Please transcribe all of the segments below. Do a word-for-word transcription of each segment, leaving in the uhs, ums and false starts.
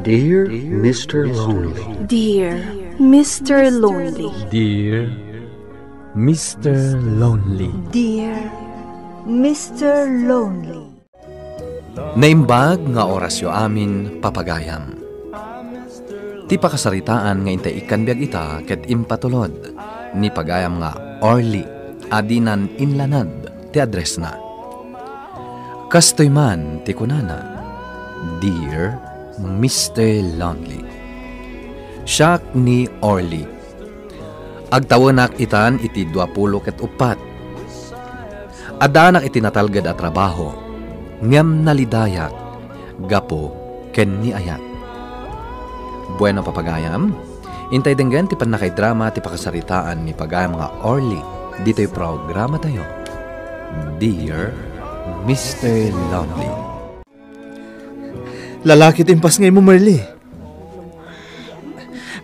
Dear Mister Lonely. Dear Mister Lonely. Dear Mister Lonely. Dear Mister Lonely. Naimbag nga orasyo amin, papagayam. Ti pakasaritaan nga intay ikkan biag ita ket impatulod ni pagayam nga Orly a dinan inlanad ti addressna. Kastoy man ti kunana, "Dear Mister Lonely, siak ni Orly. Agtawenak itan iti duapulo ket uppat. Addaanak iti natalged a trabaho, ngem nalidayak gapu ken ni ayat." Bueno, papagayam, intay denggen ti pannakaidrama ti pakasaritaan ni pagayam nga Orly ditoy programatayo, Dear Mister Lonely. Lalaki ti impasngaymo, Marley.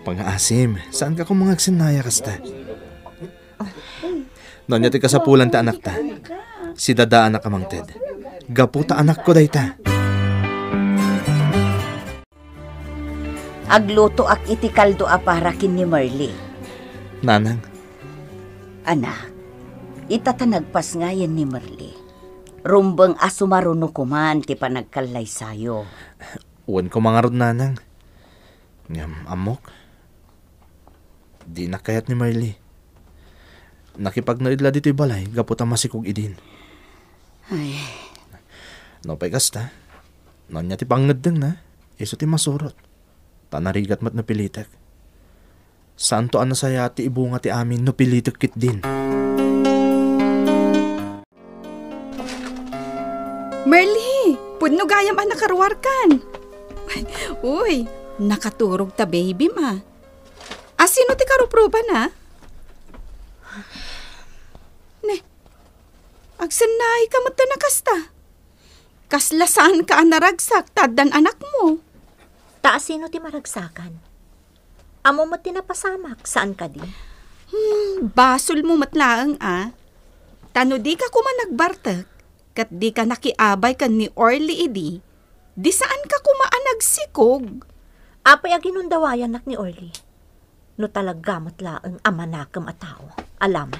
Pangaasim, saanka koma nga agsennaya kasta? No ania ti kasapulan ti anakta, sidadaanak a mangted. Gapu ta anakko dayta. Aglutoak iti kaldo a para ken ni Marley. Nanang. Anak, ita ta nagpasngayen ni Marley. Rumbeng a sumaruno koman ti panagkallaysayo. Wen koma ngarud, Nanang. Ngem ammok, dina kayat ni Marley. Nakipagnaed la ditoy balay gapu ta masikog idin. Ay. Nupay kasta, no ania ti pangngeddengna, isu ti masurot. Ta narigat met no pilitek. Saanto a nasayaat ti ibunga ti amin no pilitek ketdin. Merly, pudno gayam a nakaruarkan. Uy, nakaturog ta baby ma. A, sino ti karupruban, a? Ne, agsennayka met a kasta. Kasla saanka a naragsak ta addan anakmo. Ta a sino ti maragsakan? Ammo met ti napasamak, saan kadi? Hmm, basolmo met laeng a. Ta no dika koma nagbartek, ket dika nakiabay ken ni Orly idi, di saanka koma a nagsikog. Apay a ginundawayannak ni Orly? No talaga met laeng a manakem a tao, alaman.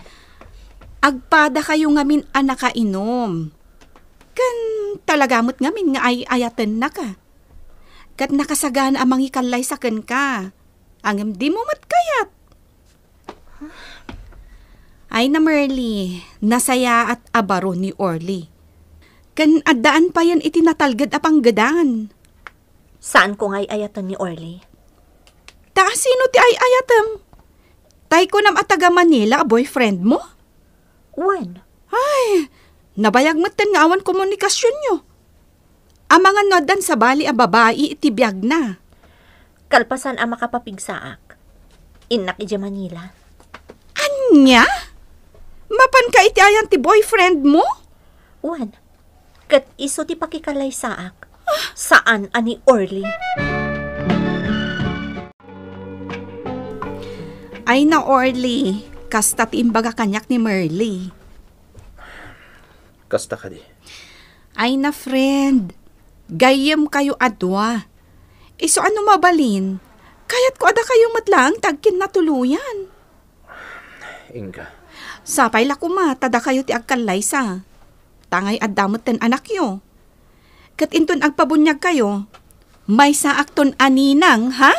Agpadakayo ngamin a nakainom. Ken talaga met ngamin nga ay-ayatennaka. Ket nakasagana a mangikallaysa kenka. Ngem dimo met kayat. Ay na, Merly, nasayaat a baro ni Orly. Ken addaan payen iti natalged a panggedan. Saanko nga ay-ayaten ni Orly. Ta sino ti ay-ayatem? Tay kunam a taga Manila a boyfriend mo? Wen. Ay, nabayag metten nga awan komunikasionyo. Amangan no addan sabali a babai iti biagna. Kalpasan a makapapigsaak, innak idiay Manila. Ania? Mapanka iti ayan ti boyfriend mo? Wen, ket isu ti pakikalaysaak. Saan a ni Orly. Ay na, Orly, kasta ti imbaga kaniak ni Merly. Kasta kadi? Ay na, friend, gayyemkayo a dua. Isu a no mabalin, kayatko a dakayo met laeng ti agkinnatuloyan. Inka. Sapay la koma ta dakayo ti agkallaysa. Tangay adda metten anakyo. Ket inton agpabuniagkayo, maysaakton a ninang, ha?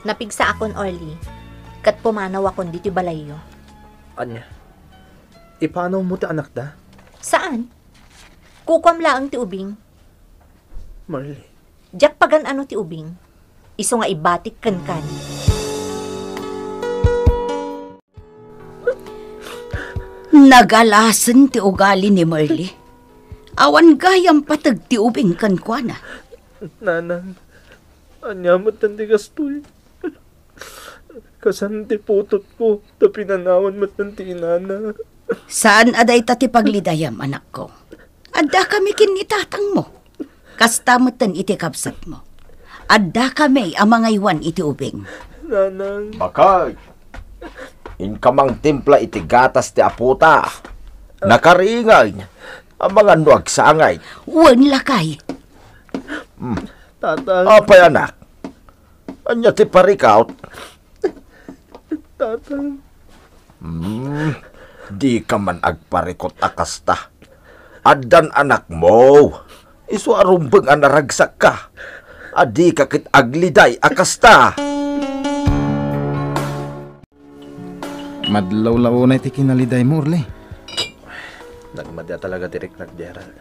Napigsaakon, Orly, ket pumanawakon ditoy balayyo. Ania? Ipanawmo ti anakda? Saan. Kukuam laeng ti ubing. Marley. Diak pagan-ano ti ubing. Isu nga ibatik kenkan. Nagalasen ti ugali ni Merly. Awan gayam pateg ti ubing kenkuana. Nanang, ania metten ti kastoy? Kasan ti putotko, ta pinanawan metten ti inana. Saan a dayta ti paglidayam, anakko. Addakami ken ni tatangmo. Kasta metten iti kabsatmo. Addakami a mangaywan iti ubing. Nanang. Bakay, inka mangtimpla iti gatas ti apota. Nakaringay. Amangan no agsangay. Wen, lakay. Hmm. Tatang. Apay, anak? Ania ti parikut? Tatang. Hmm. Dika man agparikut a kasta. Addan anakmo. Isu a rumbeng a naragsakka. A dika ket agliday a kasta. Madlawlaw unay ti kinalidaymo, Orly. Nagmadi a talaga ti riknak, Gerald.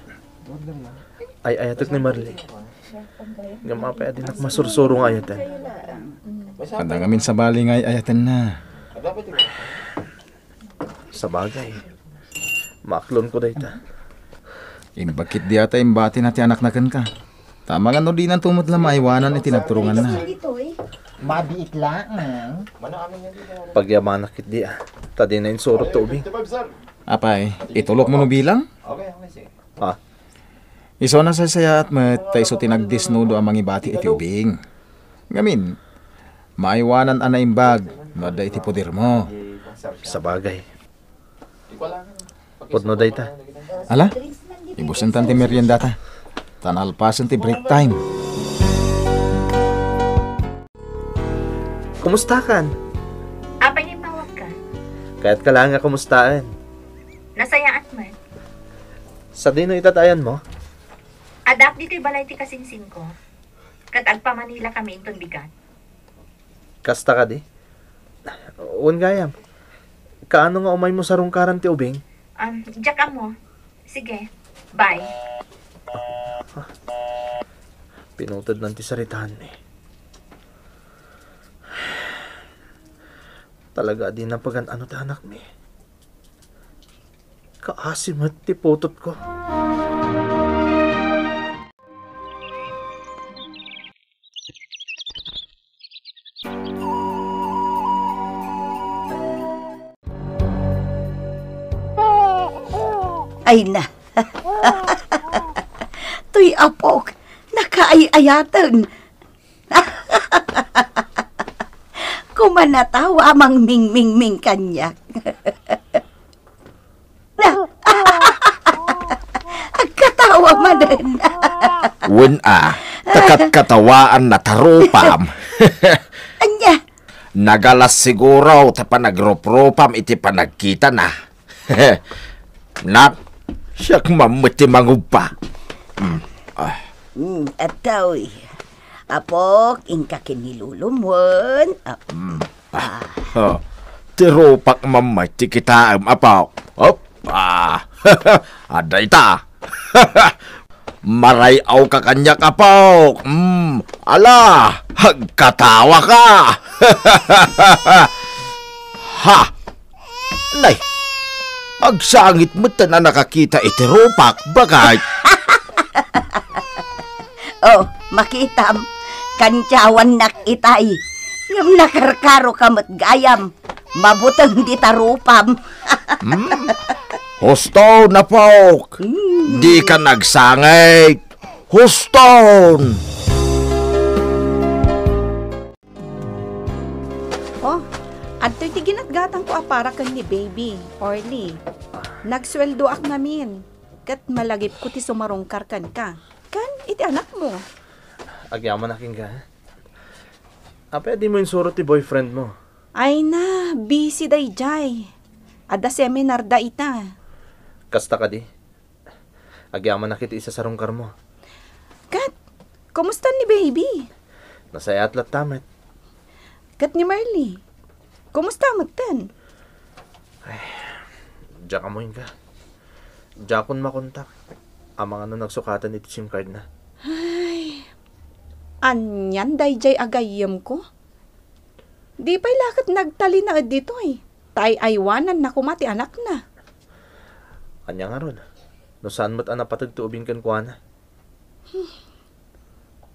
Ay-ayatek ni Marley. Ngem apay a dinak masursuro nga ayaten? Adda ngamin sabali nga ay-ayatenna. Sabagay. Maaklonko dayta. Imbag ketdi a ta imbatina ti anakna kenka. Ta amangan no dinanto met la maaywanan iti nagturonganna. Mabiit laeng. Pagyamanak ketdi a. Ta dina insuro ti ubing. Apay, itulokmo no bilang? Ha? Isu a nasaysayaat met ta isu ti nagdesnudo a mangibati iti ubing. Ngamin, maaywanan a naimbag no adda iti podermo. Sabagay. Pudno dayta. Ala, ibusentan ti meriendata. Ta naalpasen ti break time. Kumustakan? Apay nga impawagka? Kayatka laeng a kumustaen. Nasayaat met. Sadino ita ti ayanmo? Addaak ditoy balay ti kasingsingko. Ket agpa-Manilakami inton bigat. Kasta kadi? Wen gayam. Kaano nga umaymo sarungkaran ti ubing? Um, diak ammo. Sige. Bye. Pinutednan ti saritaanmi. Talaga a dina pagan-ano ti anakmi. Kaasi met ti putotko. Ay na. Toy apok, nakaay-ayaten. Kumanatawa a mangmingmingming kaniak. Agkatawa manen. Wen a, ta katkatawaanna ti rupam. Ania? Nagalas siguro ti panagruprupam iti panagkitana. Nak, siak man met ti mangubpa. Mm. Ah. Mm, atoy. Apok, inka ken ni Lolom wen. Ah. Mm. Ah. Ah. Ti rupak man met ti kitaem, apok. Op. Ah. Adda ita. Maray-awka kaniak, apok. Mm. Ala, agkatawaka. Ha. Nay, agsangit met a nakakita iti rupak, bakay. Oh, makitam, kantiawannak itay. Ngem nakarkaroka met gayam. Mabuteng dita rupam. Hmm? Husto, apok. Hmm. Dika agsangit. Huston! Oh, adtoy ti ginatgatangko a para ken ni baby, Orly. Nagsueldoak ngamin, ket malagipko ti sumarungkar kenka. Ken iti anakmo. Agyamanak, inka. Apay a dimo insuro ti boyfriendmo? Ay na, busy daydiay. Adda seminarda ita. Kasta kadi? Agyamanak iti isasarungkarmo. Ket, kumusta ni baby? Nasayaat latta met. Ket ni Marley, kumusta metten? Ay, diak ammo, inka. Diakon makontak. Amangan no nagsukatan iti SIM cardna. Ay, anian daydiay a gayyemko? Di pay la ket nagtalinaed ditoy, ta ay-aywananna koma ti anakna. Ania ngarud, no saan met a napateg ti ubing kenkuana?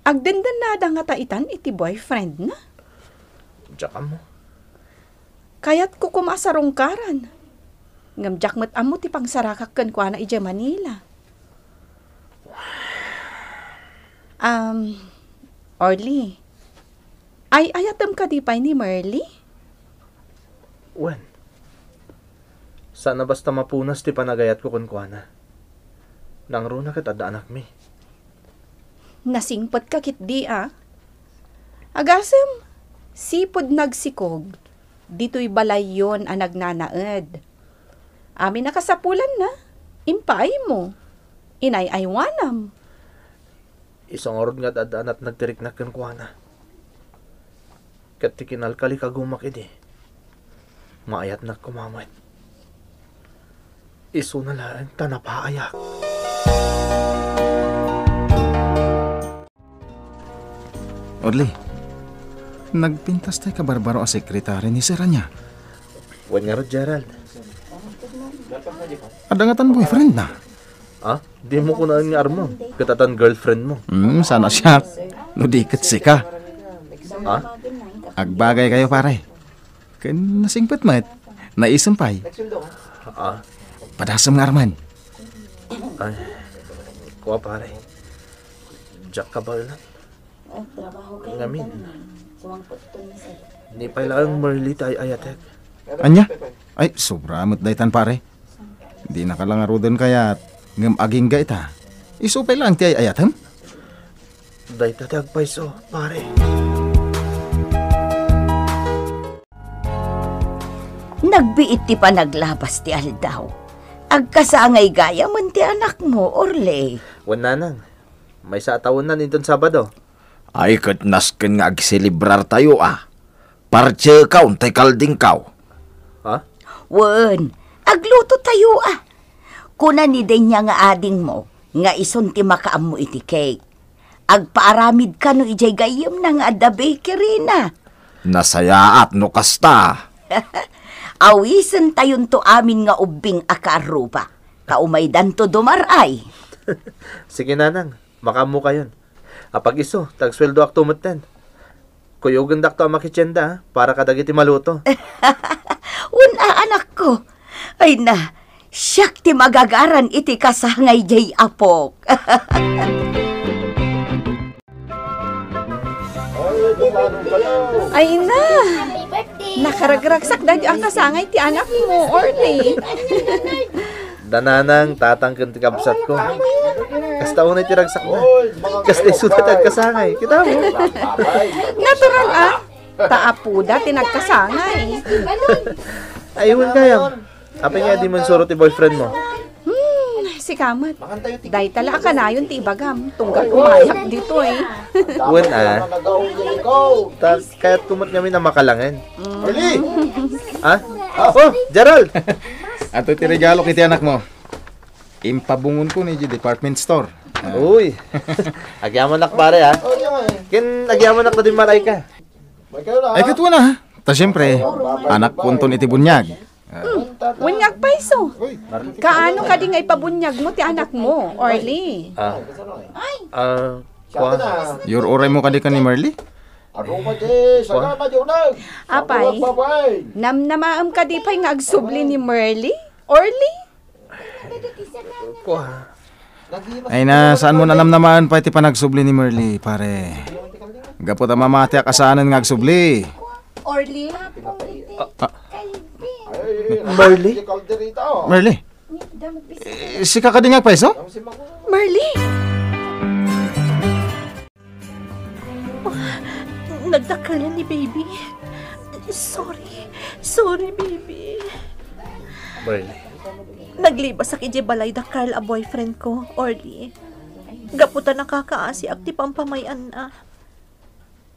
Agdendennada ngata itan iti boyfriendna? Diak ammo. Kayatko koma a sarungkaran. Ngem diak met ammo ti pangsarakak kenkuana idiay Manila. Um, Orly, ay-ayatem kadi pay ni Marley? Wen, saan a basta mapunas ti panagayatko kenkuana. Nangruna ket adda anakmi. Nasingpetka ketdi a. Agasem, sipud nagsikog, ditoy balayyon a nagnanaed. Amin a kasapulanna, impaaymo. Inay-aywanam. Isu ngarud nga ad-adda anat nagtiriknak kenkuana. Ket ti kinalkalikagumak idi, maayatnak koma met. Isuna laeng ta napaayak. Orly, nagpintas tay kabarbaro a sekretary ni Sir ania? Wen ngarud, Gerald. Adda ngatan boyfriend na? Ah, dimo kunaen nga armam, ket addan girlfriend mo. Hmm, sana siak. No di ket sika. Ah? Agbagaykayo, pare. Ken nasingpet met. Naisem pay. Ah. Padasem nga armen. Ay, kua, pare. Diak kabaelan. Ngamin. Ni pay laeng Merly ti ay-ayatek. Ania? Ay, sobra met daytan, pare. Dinaka la ngaruden kayat, ngem agingga ita. Isu pay laeng ti ay-ayatem? Dayta ti agpayso, pare. Nagbiit ti panaglabas ti aldaw. Agkasangay gayamen ti anakmo, Orly. Wen, nanang. Maysa a tawennan inton Sabado. Ay, ket nasken nga agselebrartayo a. Partiekaw tay kaldingkaw. Ha? Wen, aglutotayo a. Kuna ni Denia nga adingmo nga isun ti makaammo iti cake. Agpaaramid kano idiay gayyemna nga adda bakery-na. Nasayaat no kasta. Awisentayonto amin nga ubbing a kaarruba. Ta umaydanto dumar-ay. Sige, nanang. Makaammokayon. Apag-isu, ta agsueldoakto metten. Kuyogendakto a makitienda, a, para kadagiti maluto. Wen a, anakko. Ay na, siak ti magagaran iti kasangay diay apok. Ay na, nakaragragsak daydi a kasangay ti anakmo, Orly. Da nanang, tatang ken ti kabsatko. Kasta unay ti ragsakda. Kasta isuda ti agkasangay. Kita mo? Natural, a. Ta apoda ti nagkasangay. Ay, wen gayam. Apay nga di mansuro ti boyfriend mo? Hmm, sika met. Dayta la a kanayon ti ibagam. Tunggal umayak ditoy. Wen a. Ta, kayatko met ngamin a makalangen. Orly! Ha? Oh, Gerald! Adtoy ti regalok iti anakmo. Impabungonko idiay department store. A. Uy. Agyamanak, pare, a. Ken agyamanak no dimmaray ka. Ay, ket wen a. Ta siempre, anakkonton iti buniag. A. Hmm, wen nga agpayso. Kaano kadi nga ipabuniagmo ti anakmo, Orly? A. A, kua. Iyur-uraymo kadi ken ni Merly? Apay, namnamaem kadi pay nga agsubli ni Merly, Orly? Kua. Ay na, saanmo a namnamaen pay ti panagsubli ni Merly, pare? Gapu ta mamatiak a saanen nga agsubli. Orly? A, a. Merly? Merly? Eh, sika kadi nga agpayso? Merly! Nagdakkelan ni baby. Sorry. Sorry, baby. Merly. Naglibasak idiay balay da Carl a boyfriend ko, Orly. Gapu ta nakakaasiak ti pampamay-anna.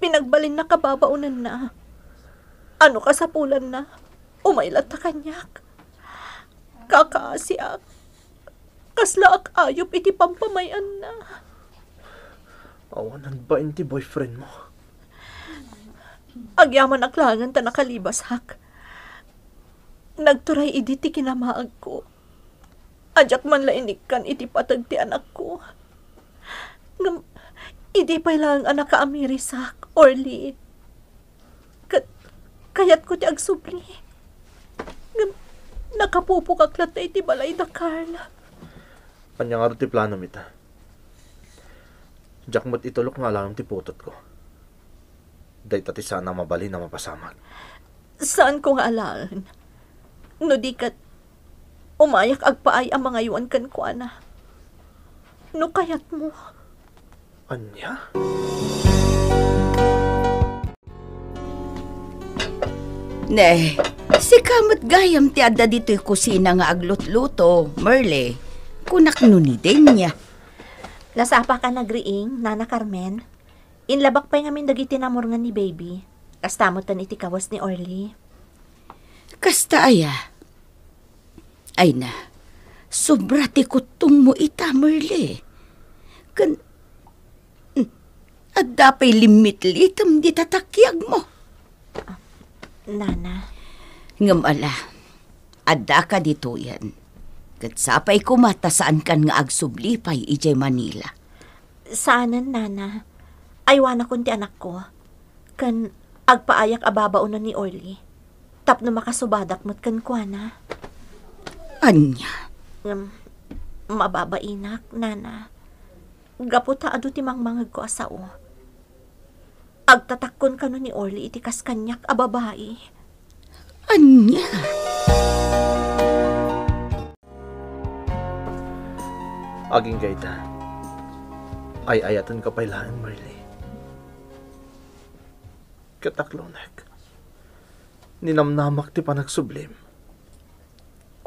Pinagbalinna kababaonenna. Ano kasapulanna? Umay latta kaniak. Kakaasiak. Kasla ak ayup iti pampamay-anna. Awan nagbain ti boyfriend mo. Agyamanak laengen ta nakalibasak. Nagturay idi ti kinamaagko. A diak man la inikkan iti pateg ti anakko. Ngem, idi pay laeng a nakaamirisak, Orly. Ket, kayatko ti agsubli. Ngem, nakapupokak latta iti balay da Carl. Ania ngarud ti planom ita? Diak met itulok nga alaem ti putotko. Dayta ti saan a mabalin a mapasamak. Saanko nga alaen. No di ket, umayak agpaay a mangaywan kenkuana. no kayatmo. Ania? Ne, sika met gayam ti adda ditoy kusina nga aglutluto, Merle. Kunak no ni Denia. Nasapaka nagriing, Nana Carmen. Inlabak pay ngamin dagiti namurngan ni Baby. Kasta metten iti kawes ni Orly. Kasta aya? Ay na, sobra ti kuttongmo ita, Merle. Ken, hmm, adda pay limmitlitem dita takiagmo. Nana. Ngem ala, addaka ditoyen. Ket sapay koma ta saankan nga agsubli pay idiay Manila. Saanen, Nana. Aywanakon ti anakko. Ken agpaayak a babaonen ni Orly. Tapno makasubadak met kenkuana. Ania? Ngem, mababainak, Nana. Gapu ta adu ti mangmangegko a sao. Agtatakkon kano ni Orly iti kas kaniak a babai. Ania? Agingga ita, ay-ayatenka pay laeng, Merle. Ket aklonek, ninamnamak ti panagsublim.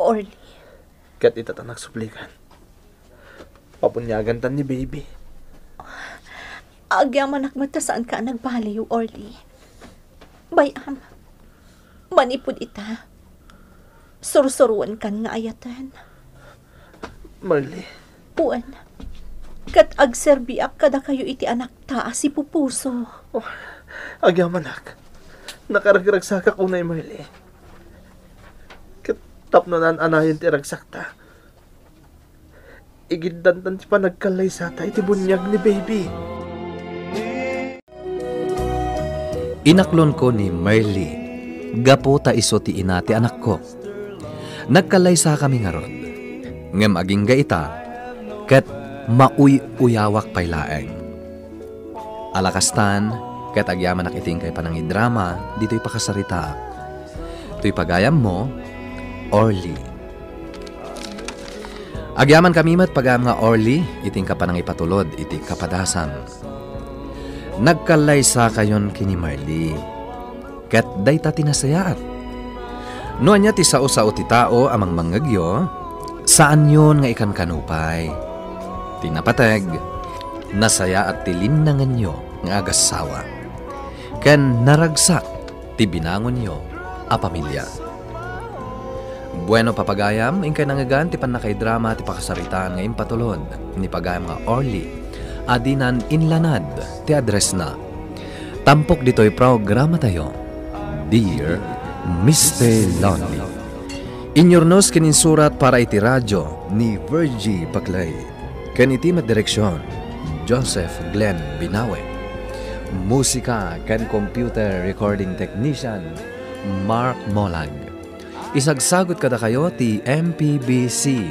Orly. Ket ita ta nagsublikan. Pabuniagantan ni Baby. Agyamanak met ta saanka a nagbaliw, Orly. Bay-am. Manipud ita, sursuroenkan nga ayaten. Merle. Wen, ket agserbiak kadakayo iti anakta a sipupuso. Oh, agyamanak. Nakaragragsakak unay, Merle. Ket tapno naan-anayon ti ragsakta, igiddantan ti panagkallaysata iti buniag ni Baby. Inaklonko ni Merle gapu ta isu ti ina ti anakko. Nagkallaysakami ngarud, ngem agingga ita, ket mauy-uyawak pay laeng. Ala kastan, ket agyamanak iti inkay panangidrama ditoy pakasaritaak. Toy pagayammo, Orly. Agyamankami met pagayam nga Orly iti inka panangipatulod iti kapadasam. Nagkallaysakayon ken ni Merle, ket dayta ti nasayaat. No ania ti sao-sao ti tao a mangmangngegyo, saanyon nga ikankano pay. Ti napateg, nasayaat ti linnangenyo nga agassawa, ken naragsak ti binangonyo a pamilia. Bueno, papagayam, inkay nangngegan ti pannakaidrama ti pakasaritaan nga impatulod ni pagayam nga Orly a dinan inlanad ti addressna. Tampok ditoy programatayo, Dear Mister Lonely. Inyurnos ken insurat para iti radyo ni Virgie Paclay. Ken iti met direksion, Joseph Glenn Binawe. Musika ken computer recording technician, Mark Molag. Isagsagut kadakayo ti M P B C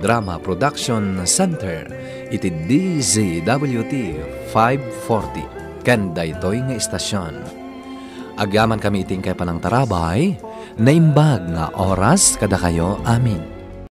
Drama Production Center iti D Z W T five forty ken daytoy nga istasion. Agyamankami iti inkay panangtarabay, naimbag nga oras kadakayo amin.